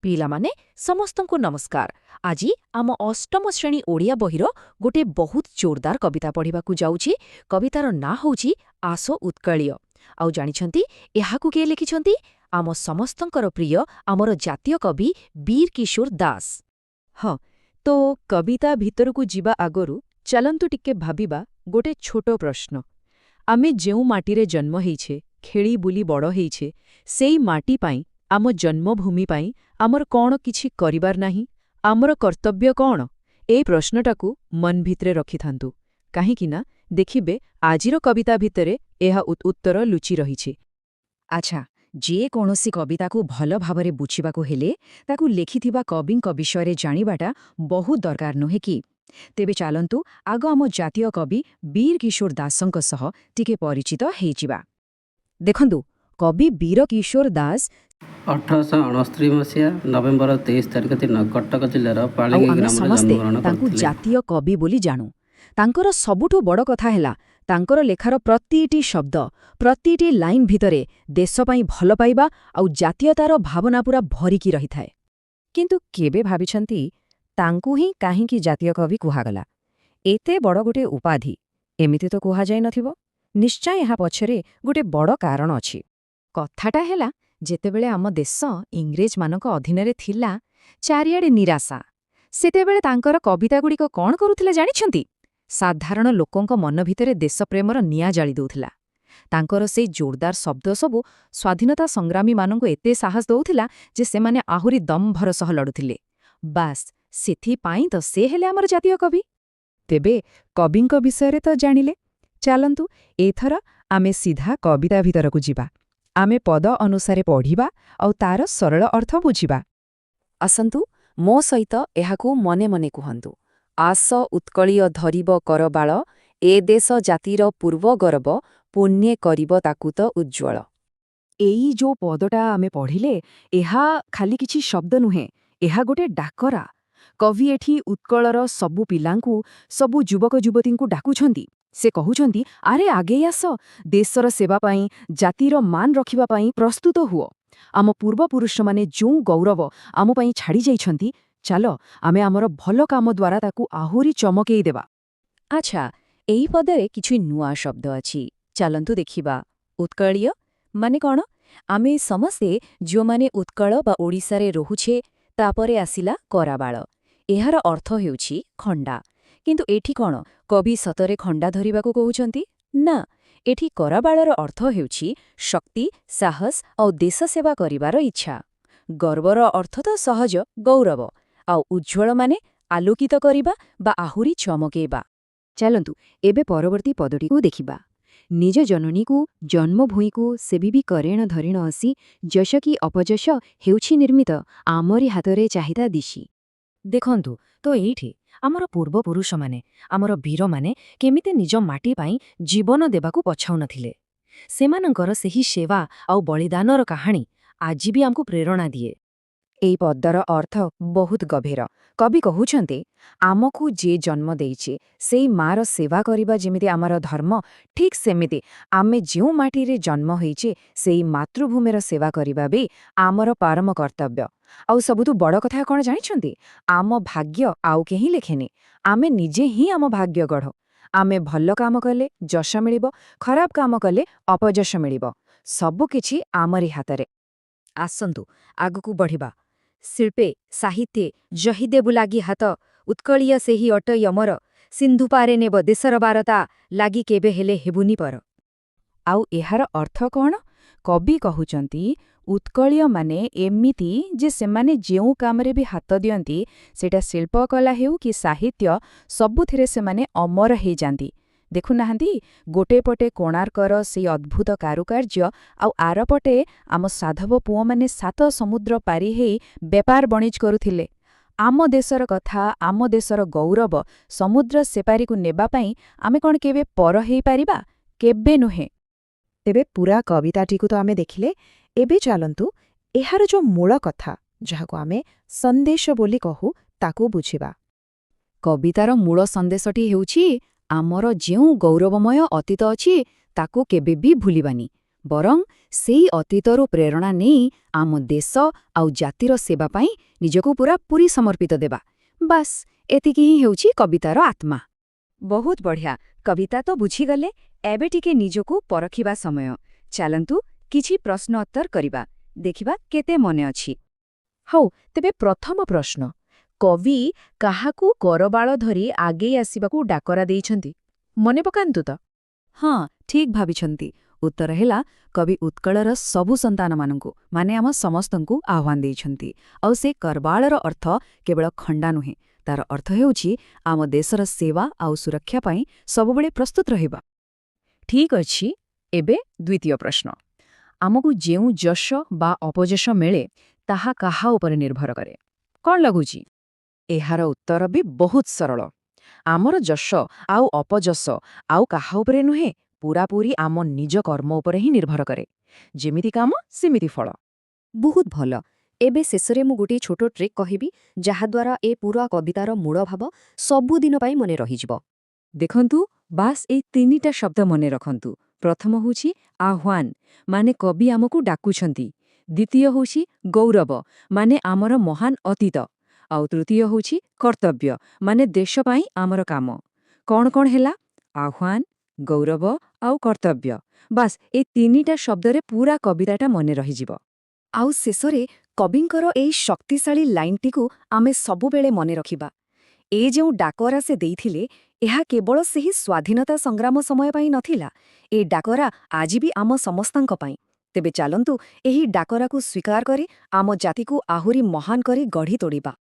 ପିଲାମାନେ, ସମସ୍ତଙ୍କୁ ନମସ୍କାର। ଆଜି ଆମ ଅଷ୍ଟମ ଶ୍ରେଣୀ ଓଡ଼ିଆ ବହିର ଗୋଟେ ବହୁତ ଜୋରଦାର କବିତା ପଢ଼ିବାକୁ ଯାଉଛି। କବିତାର ନାଁ ହେଉଛି ଆସ ଉତ୍କଳୀୟ। ଆଉ ଜାଣିଛନ୍ତି ଏହାକୁ କିଏ ଲେଖିଛନ୍ତି? ଆମ ସମସ୍ତଙ୍କର ପ୍ରିୟ, ଆମର ଜାତୀୟ କବି ବୀର କିଶୋର ଦାସ। ହଁ, ତ କବିତା ଭିତରକୁ ଯିବା ଆଗରୁ ଚାଲନ୍ତୁ ଟିକେ ଭାବିବା ଗୋଟେ ଛୋଟ ପ୍ରଶ୍ନ। ଆମେ ଯେଉଁ ମାଟିରେ ଜନ୍ମ ହେଇଛେ, ଖେଳି ବୁଲି ବଡ଼ ହେଇଛେ, ସେଇ ମାଟି ପାଇଁ, ଆମ ଜନ୍ମଭୂମି ପାଇଁ ଆମର କ'ଣ କିଛି କରିବାର ନାହିଁ? ଆମର କର୍ତ୍ତବ୍ୟ କ'ଣ? ଏଇ ପ୍ରଶ୍ନଟାକୁ ମନ ଭିତରେ ରଖିଥାନ୍ତୁ, କାହିଁକି ନା ଦେଖିବେ ଆଜିର କବିତା ଭିତରେ ଏହା ଉତ୍ତର ଲୁଚି ରହିଛି। ଆଚ୍ଛା, ଯେକୌଣସି କବିତାକୁ ଭଲ ଭାବରେ ବୁଝିବାକୁ ହେଲେ ତାକୁ ଲେଖିଥିବା କବିଙ୍କ ବିଷୟରେ ଜାଣିବାଟା ବହୁତ ଦରକାର, ନୁହେଁ କି? ତେବେ ଚାଲନ୍ତୁ ଆଗ ଆମ ଜାତୀୟ କବି ବୀର କିଶୋର ଦାସଙ୍କ ସହ ଟିକେ ପରିଚିତ ହେଇଯିବା। ଦେଖନ୍ତୁ, କବି ବୀର କିଶୋର ଦାସ 1869 ମସିହା ନଭେମ୍ବର 23 ତାରିଖ ଦିନ କଟକ ଜିଲ୍ଲାର ଆଉ ପାଳିଙ୍ଗି ଆମେ ଗ୍ରାମରେ ସମସ୍ତେ ଜନ୍ମଗ୍ରହଣ ତାଙ୍କୁ କରିଥିଲେ। ଜାତୀୟ କବି ବୋଲି ଜାଣୁ। ତାଙ୍କର ସବୁଠୁ ବଡ଼ କଥା ହେଲା, ତାଙ୍କର ଲେଖାର ପ୍ରତିଟି ଶବ୍ଦ, ପ୍ରତିଟି ଲାଇନ୍ ଭିତରେ ଦେଶ ପାଇଁ ଭଲ ପାଇବା ଆଉ ଜାତୀୟତାର ଭାବନା ପୁରା ଭରିକି ରହିଥାଏ। କିନ୍ତୁ କେବେ ଭାବିଛନ୍ତି, ତାଙ୍କୁ ହିଁ କାହିଁକି ଜାତୀୟ କବି କୁହାଗଲା? ଏତେ ବଡ଼ ଗୋଟେ ଉପାଧି ଏମିତି ତ କୁହାଯାଇନଥିବ। ନିଶ୍ଚୟ ଏହା ପଛରେ ଗୋଟେ ବଡ଼ କାରଣ ଅଛି। କଥାଟା ହେଲା, ଯେତେବେଳେ ଆମ ଦେଶ ଇଂରେଜମାନଙ୍କ ଅଧୀନରେ ଥିଲା, ଚାରିଆଡ଼େ ନିରାଶା, ସେତେବେଳେ ତାଙ୍କର କବିତାଗୁଡ଼ିକ କ'ଣ କରୁଥିଲା ଜାଣିଛନ୍ତି? ସାଧାରଣ ଲୋକଙ୍କ ମନ ଭିତରେ ଦେଶପ୍ରେମର ନିଆଁ ଜାଳି ଦେଉଥିଲା। ତାଙ୍କର ସେଇ ଜୋରଦାର ଶବ୍ଦ ସବୁ ସ୍ୱାଧୀନତା ସଂଗ୍ରାମୀମାନଙ୍କୁ ଏତେ ସାହସ ଦେଉଥିଲା ଯେ ସେମାନେ ଆହୁରି ଦମ୍ଭର ସହ ଲଢ଼ୁଥିଲେ। ବାସ୍, ସେଥିପାଇଁ ତ ସେ ହେଲେ ଆମର ଜାତୀୟ କବି। ତେବେ କବିଙ୍କ ବିଷୟରେ ତ ଜାଣିଲେ, ଚାଲନ୍ତୁ ଏଥର ଆମେ ସିଧା କବିତା ଭିତରକୁ ଯିବା। ଆମେ ପଦ ଅନୁସାରେ ପଢ଼ିବା ଆଉ ତାର ସରଳ ଅର୍ଥ ବୁଝିବା। ଆସନ୍ତୁ, ମୋ ସହିତ ଏହାକୁ ମନେ ମନେ କୁହନ୍ତୁ। ଆସ ଉତ୍କଳୀୟ ଧରିବ କରବାଳ, ଏ ଦେଶ ଜାତିର ପୂର୍ବ ଗରବ, ପୁଣ୍ୟେ କରିବ ତାକୁ ତ ଉଜ୍ଜ୍ୱଳ। ଏଇ ଯୋଉ ପଦଟା ଆମେ ପଢ଼ିଲେ, ଏହା ଖାଲି କିଛି ଶବ୍ଦ ନୁହେଁ, ଏହା ଗୋଟେ ଡାକରା। କବି ଏଠି ଉତ୍କଳର ସବୁ ପିଲାଙ୍କୁ, ସବୁ ଯୁବକ ଯୁବତୀଙ୍କୁ ଡାକୁଛନ୍ତି। ସେ କହୁଛନ୍ତି, ଆରେ ଆଗେଇ ଆସ, ଦେଶର ସେବା ପାଇଁ, ଜାତିର ମାନ ରଖିବା ପାଇଁ ପ୍ରସ୍ତୁତ ହୁଅ। ଆମ ପୂର୍ବପୁରୁଷମାନେ ଯେଉଁ ଗୌରବ ଆମ ପାଇଁ ଛାଡ଼ି ଯାଇଛନ୍ତି, ଚାଲ ଆମେ ଆମର ଭଲ କାମ ଦ୍ୱାରା ତାକୁ ଆହୁରି ଚମକେଇ ଦେବା। ଆଚ୍ଛା, ଏହି ପଦରେ କିଛି ନୂଆ ଶବ୍ଦ ଅଛି, ଚାଲନ୍ତୁ ଦେଖିବା। ଉତ୍କଳୀୟ ମାନେ କ'ଣ? ଆମେ ସମସ୍ତେ ଯେଉଁମାନେ ଉତ୍କଳ ବା ଓଡ଼ିଶାରେ ରହୁଛେ। ତାପରେ ଆସିଲା କରାବାଳ। ଏହାର ଅର୍ଥ ହେଉଛି ଖଣ୍ଡା। କିନ୍ତୁ ଏଠି କ'ଣ କବି ସତରେ ଖଣ୍ଡା ଧରିବାକୁ କହୁଛନ୍ତି? ନା, ଏଠି କରାବାଳର ଅର୍ଥ ହେଉଛି ଶକ୍ତି, ସାହସ ଆଉ ଦେଶ ସେବା କରିବାର ଇଚ୍ଛା। ଗର୍ବର ଅର୍ଥ ତ ସହଜ, ଗୌରବ। ଆଉ ଉଜ୍ଜ୍ୱଳ ମାନେ ଆଲୋକିତ କରିବା ବା ଆହୁରି ଚମକେଇବା। ଚାଲନ୍ତୁ ଏବେ ପରବର୍ତ୍ତୀ ପଦଟିକୁ ଦେଖିବା। ନିଜ ଜନନୀକୁ, ଜନ୍ମଭୂଇଁକୁ ସେବିବି କରେଣ ଧରିଣ ଅସି, ଯଶ କି ଅପଯଶ ହେଉଛି ନିର୍ମିତ ଆମରି ହାତରେ ଚାହିତା ଦିଶି। ଦେଖନ୍ତୁ ତ, ଏଇଠି ଆମର ପୂର୍ବପୁରୁଷମାନେ, ଆମର ବୀରମାନେ କେମିତି ନିଜ ମାଟି ପାଇଁ ଜୀବନ ଦେବାକୁ ପଛାଉନଥିଲେ। ସେମାନଙ୍କର ସେହି ସେବା ଆଉ ବଳିଦାନର କାହାଣୀ ଆଜି ବି ଆମକୁ ପ୍ରେରଣା ଦିଏ। ଏଇ ପଦର ଅର୍ଥ ବହୁତ ଗଭୀର। କବି କହୁଛନ୍ତି, ଆମକୁ ଯିଏ ଜନ୍ମ ଦେଇଛି, ସେଇ ମାର ସେବା କରିବା ଯେମିତି ଆମର ଧର୍ମ, ଠିକ୍ ସେମିତି ଆମେ ଯେଉଁ ମାଟିରେ ଜନ୍ମ ହେଇଛେ, ସେଇ ମାତୃଭୂମିର ସେବା କରିବା ବି ଆମର ପରମ କର୍ତ୍ତବ୍ୟ। ଆଉ ସବୁଠୁ ବଡ଼ କଥା କ'ଣ ଜାଣିଛନ୍ତି? ଆମ ଭାଗ୍ୟ ଆଉ କେହି ଲେଖେନି, ଆମେ ନିଜେ ହିଁ ଆମ ଭାଗ୍ୟ ଗଢ଼ୁ। ଆମେ ଭଲ କାମ କଲେ ଯଶ ମିଳିବ, ଖରାପ କାମ କଲେ ଅପଯଶ ମିଳିବ। ସବୁକିଛି ଆମରି ହାତରେ। ଆସନ୍ତୁ ଆଗକୁ ବଢ଼ିବା। ଶିଳ୍ପେ ସାହିତ୍ୟେ ଯହି ଦେବୁ ଲାଗି ହାତ, ଉତ୍କଳୀୟ ସେହି ଅଟଇ ଅମର, ସିନ୍ଧୁ ପାରେ ନେବ ଦେଶର ବାରତା, ଲାଗି କେବେ ହେଲେ ହେବୁନି ପର। ଆଉ ଏହାର ଅର୍ଥ କ'ଣ? କବି କହୁଛନ୍ତି, ଉତ୍କଳୀୟମାନେ ଏମିତି ଯେ ସେମାନେ ଯେଉଁ କାମରେ ବି ହାତ ଦିଅନ୍ତି, ସେଇଟା ଶିଳ୍ପକଳା ହେଉ କି ସାହିତ୍ୟ, ସବୁଥିରେ ସେମାନେ ଅମର ହେଇଯାନ୍ତି। ଦେଖୁନାହାନ୍ତି, ଗୋଟେ ପଟେ କୋଣାର୍କର ସେଇ ଅଦ୍ଭୁତ କାରୁକାର୍ଯ୍ୟ ଆଉ ଆରପଟେ ଆମ ସାଧବ ପୁଅମାନେ ସାତ ସମୁଦ୍ର ପାରି ହେଇ ବେପାର ବଣିଜ କରୁଥିଲେ। ଆମ ଦେଶର କଥା, ଆମ ଦେଶର ଗୌରବ ସମୁଦ୍ର ସେପାରିକୁ ନେବା ପାଇଁ ଆମେ କ'ଣ କେବେ ପର ହେଇପାରିବା? କେବେ ନୁହେଁ। ତେବେ ପୁରା କବିତାଟିକୁ ତ ଆମେ ଦେଖିଲେ, ଏବେ ଚାଲନ୍ତୁ ଏହାର ଯୋଉ ମୂଳ କଥା, ଯାହାକୁ ଆମେ ସନ୍ଦେଶ ବୋଲି କହୁ, ତାକୁ ବୁଝିବା। କବିତାର ମୂଳ ସନ୍ଦେଶଟି ହେଉଛି, ଆମର ଯେଉଁ ଗୌରବମୟ ଅତୀତ ଅଛି, ତାକୁ କେବେ ବି ଭୁଲିବାନି। ବରଂ ସେଇ ଅତୀତରୁ ପ୍ରେରଣା ନେଇ ଆମ ଦେଶ ଆଉ ଜାତିର ସେବା ପାଇଁ ନିଜକୁ ପୂରାପୂରି ସମର୍ପିତ ଦେବା। ବାସ୍, ଏତିକି ହିଁ ହେଉଛି କବିତାର ଆତ୍ମା। ବହୁତ ବଢ଼ିଆ, କବିତା ତ ବୁଝିଗଲେ। ଏବେ ଟିକେ ନିଜକୁ ପରଖିବା ସମୟ। ଚାଲନ୍ତୁ, କିଛି ପ୍ରଶ୍ନ ଉତ୍ତର କରିବା, ଦେଖିବା କେତେ ମନେ ଅଛି। ହଉ, ତେବେ ପ୍ରଥମ ପ୍ରଶ୍ନ। କବି କାହାକୁ କରବାଳ ଧରି ଆଗେଇ ଆସିବାକୁ ଡାକରା ଦେଇଛନ୍ତି? ମନେ ପକାନ୍ତୁ ତ। ହଁ, ଠିକ୍ ଭାବିଛନ୍ତି। ଉତ୍ତର ହେଲା, କବି ଉତ୍କଳର ସବୁ ସନ୍ତାନମାନଙ୍କୁ, ମାନେ ଆମ ସମସ୍ତଙ୍କୁ ଆହ୍ୱାନ ଦେଇଛନ୍ତି। ଆଉ ସେ କରବାଳର ଅର୍ଥ କେବଳ ଖଣ୍ଡା ନୁହେଁ, ତାର ଅର୍ଥ ହେଉଛି ଆମ ଦେଶର ସେବା ଆଉ ସୁରକ୍ଷା ପାଇଁ ସବୁବେଳେ ପ୍ରସ୍ତୁତ ରହିବା। ଠିକ୍ ଅଛି, ଏବେ ଦ୍ୱିତୀୟ ପ୍ରଶ୍ନ। ଆମକୁ ଯେଉଁ ଯଶ ବା ଅପଯଶ ମିଳେ, ତାହା କାହା ଉପରେ ନିର୍ଭର କରେ? କଣ ଲାଗୁଛି? ଏହାର ଉତ୍ତର ବି ବହୁତ ସରଳ। ଆମର ଯଶ ଆଉ ଅପଯଶ ଆଉ କାହା ଉପରେ ନୁହେଁ, ପୂରାପୂରି ଆମ ନିଜ କର୍ମ ଉପରେ ହିଁ ନିର୍ଭର କରେ। ଯେମିତି କାମ, ସେମିତି ଫଳ। ବହୁତ ଭଲ। ଏବେ ଶେଷରେ ମୁଁ ଗୋଟିଏ ଛୋଟ ଟ୍ରିକ୍ କହିବି, ଯାହାଦ୍ୱାରା ଏ ପୁରା କବିତାର ମୂଳ ଭାବ ସବୁଦିନ ପାଇଁ ମନେ ରହିଯିବ। ଦେଖନ୍ତୁ, ବାସ୍ ଏଇ ତିନିଟା ଶବ୍ଦ ମନେ ରଖନ୍ତୁ। ପ୍ରଥମ ହେଉଛି ଆହ୍ୱାନ, ମାନେ କବି ଆମକୁ ଡାକୁଛନ୍ତି। ଦ୍ୱିତୀୟ ହେଉଛି ଗୌରବ, ମାନେ ଆମର ମହାନ ଅତୀତ। ଆଉ ତୃତୀୟ ହେଉଛି କର୍ତ୍ତବ୍ୟ, ମାନେ ଦେଶ ପାଇଁ ଆମର କାମ। କଣ କଣ ହେଲା? ଆହ୍ୱାନ, ଗୌରବ ଆଉ କର୍ତ୍ତବ୍ୟ। ବାସ୍, ଏ ତିନିଟା ଶବ୍ଦରେ ପୁରା କବିତାଟା ମନେ ରହିଯିବ। ଆଉ ଶେଷରେ କବିଙ୍କର ଏଇ ଶକ୍ତିଶାଳୀ ଲାଇନଟିକୁ ଆମେ ସବୁବେଳେ ମନେ ରଖିବା। ଏ ଯେଉଁ ଡାକରା ସେ ଦେଇଥିଲେ, ଏହା କେବଳ ସେହି ସ୍ୱାଧୀନତା ସଂଗ୍ରାମ ସମୟ ପାଇଁ ନଥିଲା। ଏ ଡାକରା ଆଜି ବି ଆମ ସମସ୍ତଙ୍କ ପାଇଁ। ତେବେ ଚାଲନ୍ତୁ, ଏହି ଡାକରାକୁ ସ୍ୱୀକାର କରି ଆମ ଜାତିକୁ ଆହୁରି ମହାନ କରି ଗଢ଼ି ତୋଳିବା।